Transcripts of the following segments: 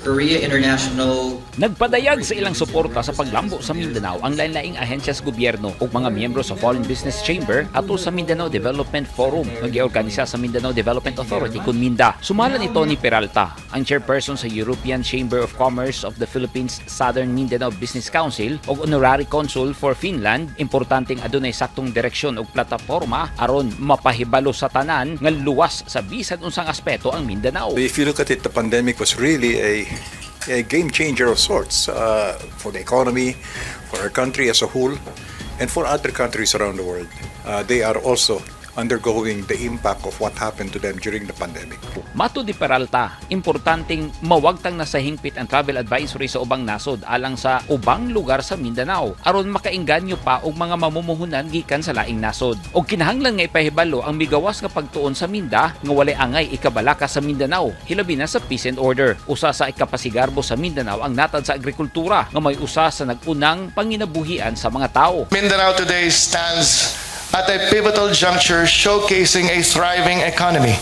Korea International Nagpadayag sa ilang suporta sa paglambo sa Mindanao ang lain-laing ahensya sa gobyerno ug mga miyembro sa Foreign Business Chamber ato sa Mindanao Development Forum nga giorganisa sa Mindanao Development Authority kun MinDA. Sumala ni Tony Peralta, ang chairperson sa European Chamber of Commerce of the Philippines Southern Mindanao Business Council ug honorary consul for Finland, importanteng adunay saktong direksyon ug plataporma aron mapahibalo sa tanan nga luwas sa bisan unsang aspeto ang Mindanao. If you look at it, the pandemic was really a game changer of sorts for the economy, for our country as a whole, and for other countries around the world. They are also undergoing the impact of what happened to them during the pandemic. Matud ni Peralta, importanteng mawagtang na sa hingpit ang travel advisory sa ubang nasod alang sa ubang lugar sa Mindanao aron makainganyo pa og mga mamumuhunan gikan sa laing nasod. Og kinahanglan nga ipahibalo ang migawas nga pagtuon sa MinDA nga walay angay ikabalaka sa Mindanao, hilabi na sa peace and order. Usa sa ikapasigarbo sa Mindanao ang natad sa agrikultura nga may usa sa nag-unang panginabuhian sa mga tao. Mindanao today stands at a pivotal juncture, showcasing a thriving economy,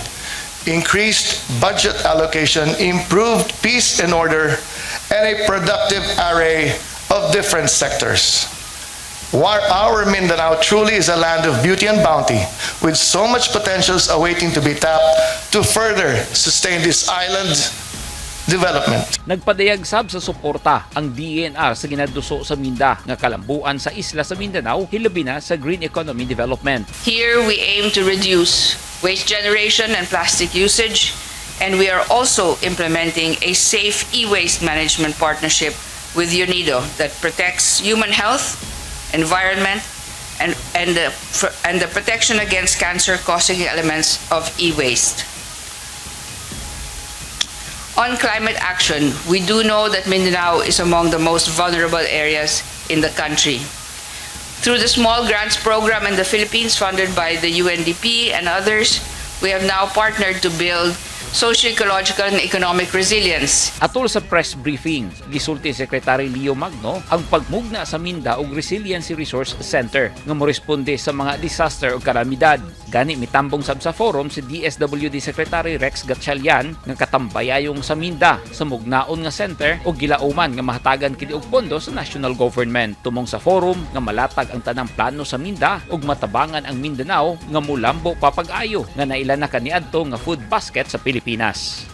increased budget allocation, improved peace and order, and a productive array of different sectors. While our Mindanao truly is a land of beauty and bounty, with so much potentials awaiting to be tapped to further sustain this island development. Nagpadayag sab sa suporta ang DENR sa ginaduso sa MinDA nga kalambuan sa isla sa Mindanao, hilabi na sa green economy development. Here we aim to reduce waste generation and plastic usage, and we are also implementing a safe e-waste management partnership with UNIDO that protects human health, environment, and the protection against cancer-causing elements of e-waste. On climate action, we do know that Mindanao is among the most vulnerable areas in the country. Through the Small Grants Program in the Philippines, funded by the UNDP and others, we have now partnered to build socio-ecological and economic resilience. Atol sa press briefing, gisulti Secretary Leo Magno ang pagmugna sa MinDA og Resiliency Resource Center nga moresponde sa mga disaster o kalamidad. Gani mitambong sab sa forum si DSWD Secretary Rex Gatchalian nga katambayayong sa MinDA sa mugnaon nga center og gilauman nga mahatagan kini og pondo sa national government. Tumong sa forum nga malatag ang tanang plano sa MinDA ug matabangan ang Mindanao nga mulambo pa pag-ayo nga naila na kaniadto nga food basket sa Pilipinas.